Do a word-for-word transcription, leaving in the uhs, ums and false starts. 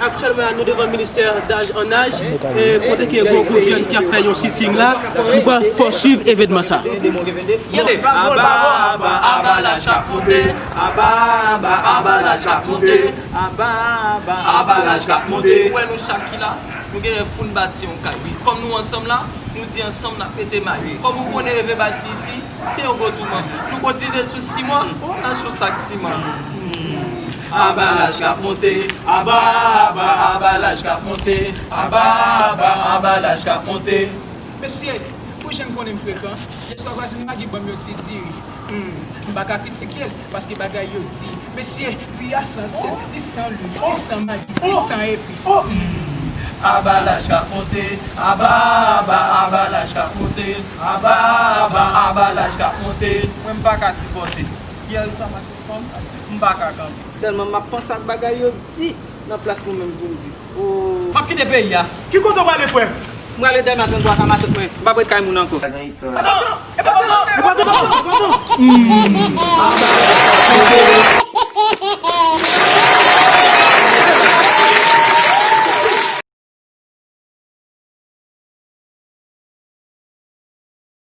Aktyèlman, nou devan ministè daj an aj, e, kote ke gen yon gwoup jèn ki ap fè yon sitting la. Nou pral fè w swiv evènman sa. Aba, aba, aba laj k ap monte. Aba, aba, aba laj k ap monte. Aba, aba, aba laj k ap monte. Ou wè nou chak ki la, nou genlè foun bati yon kay. Wi, kòm nou ansanm la, nou di ansanm n ap mete may. Wi, kòm ou konnen leve bati isi, se yon gwo touman. Nou kotize sou siman, n a sou sak siman. Aba laj k ap monte, aba, aba, aba laj k ap monte, aba, aba, aba laj k ap monte. Mesye, ou jan konnen m frekan, yèswa vwazin Magi ban m yon ti diri. Hmm, m pa ka kritike l, paske bagay yo di. Mesye, diri a san sèl, li san lwil, li san Magi, li san epis. Hmm. Aba laj k ap monte, aba, aba, aba laj k ap monte, aba, aba, aba laj k ap monte. Mwen m pa ka sipòte. Yè swa m ak fanm, m pa ka kanpe. Tèlman m ap panse ak bagay yo di nan plas mwen menm pou m di. Oh. M ap kite peyi a. Ki kote w prale, frè? M prale Dèlma trannntwa ak matant mwen. M p ap ret kay moun ankò. Sa gen istwa. Atann! Epa, epa, epa, epa, epa.